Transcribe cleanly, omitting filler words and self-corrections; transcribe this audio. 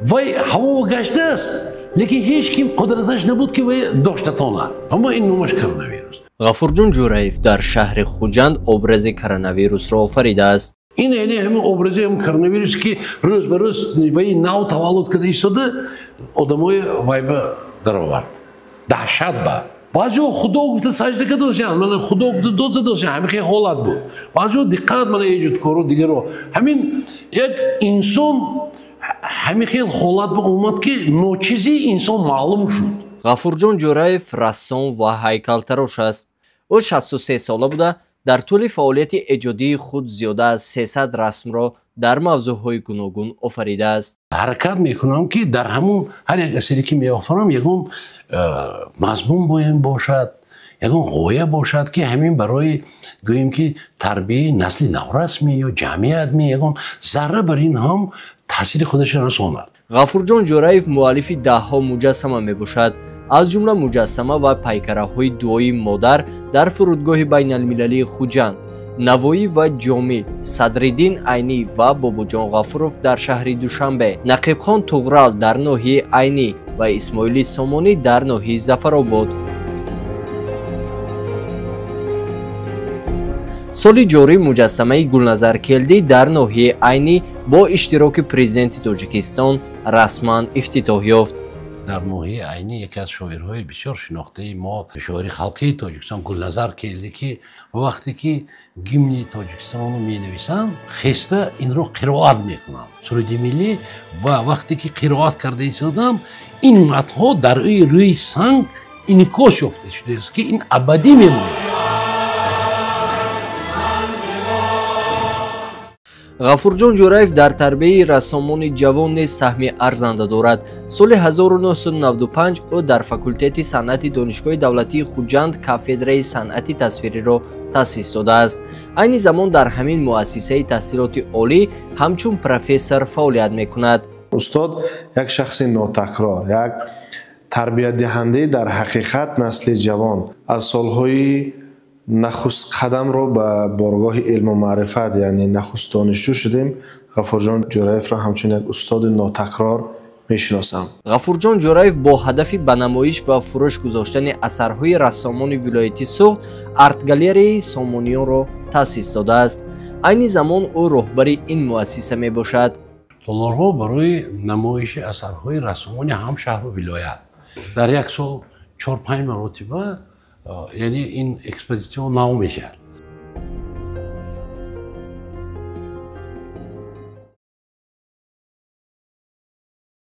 Вай ҳаво гаштааст, лекин ҳеҷ ким қудраташ набуд, ки вай дошта тонад. Аммо ин номаш коронавирус. Ғафурҷон Ҷӯраев дар шаҳри Хуҷанд образи коронавирусро офаридааст. Ин яъне ҳамин образи ҳамин коронавирус, ки рӯз ба рӯз вай нав таваллуд карда истода, одамои вайба даровард даҳшат ба. Баъзеҳо худо гуфта сажда кардосиянд, мана худо гуфта дод задосиянд, ҳамин хел ҳолат буд. Баъзеҳо диққат, мана эҷодкоро, дигаро. Ҳамин як инсон ҳамин хел ҳолат ба омад, ки ночизии инсон маълум шуд. Ғафурҷон Ҷӯраев рассом ва ҳайкалтарош аст. Ӯ 63 сола буда, дар тӯли фаъолияти эҷодии худ зиёда аз 300 расмро дар мавзӯъҳои гуногун офаридааст. Ҳаракат мекунам, ки дар ҳамун ҳар як асаре, ки меофарам, ягон мазмун бояд бошад, ягон ғоя бошад, ки ҳамин барои, гӯем, ки тарбияи насли наврасми ё ҷамъиятми ягон зарра бар ин ҳам таъсири худашро расонад. Ғафурҷон Ҷӯраев муаллифи даҳҳо муҷассама мебошад, аз ҷумла муҷассама ва пайкараҳои дуои модар дар фурудгоҳи байналмилалии Хуҷанд, Навоӣ ва Ҷомӣ, Садриддин Айнӣ ва Бобоҷон Ғафуров дар шаҳри Душанбе, Нақибхон Туғрал дар ноҳияи Айнӣ ва Исмоили Сомонӣ дар ноҳияи Зафаробод. Соли ҷорӣ муҷассамаи Гулназар Келдӣ дар ноҳияи Айнӣ бо иштироки президенти Тоҷикистон расман ифтитоҳ ёфт. Дар ноҳияи Айнӣ яке аз шоирҳои бисёр шинохтаи мо, шоири халқии Тоҷикистон Гулназар Келдӣ, ки вақте ки гимни Тоҷикистонро менависанд, хеста инро қироат мекунанд, суруди миллӣ. Ва вақте ки қироат карда истодам, ин матнҳо дар рӯи санг инъикос ёфта шудааст, ки ин абадӣ мемонад. Ғафурҷон Ҷӯраев дар тарбияи рассомони ҷавон низ саҳми арзанда дорад. Соли 1995 ӯ дар факултети санъати Донишгоҳи давлатии Хуҷанд кафедраи санъати тасвириро таъсис додааст. Айни замон дар ҳамин муассисаи таҳсилоти олӣ ҳамчун профессор фаъолият мекунад. Устод як шахси нотакрор, як тарбиятдиҳандаи дар ҳақиқат насли ҷавон, аз солҳои нахуст қадамро ба боргоҳи илму маърифат, яъне нахуст донишҷӯ шудем, Ғафурҷон Ҷӯраевро ҳамчун як устоди нотакрор мешиносам. Ғафурҷон Ҷӯраев бо ҳадафи ба намоиш ва фурӯш гузоштани асарҳои рассомони вилояти Суғд артгалереяи Сомониёнро таъсис додааст. Айни замон ӯ роҳбари ин муассиса мебошад. Толорҳо барои намоиши асарҳои рассомони ҳам шаҳру вилоят дар як сол 4-5 маротиба, яъне ин экспозитсияҳо нав мешавад.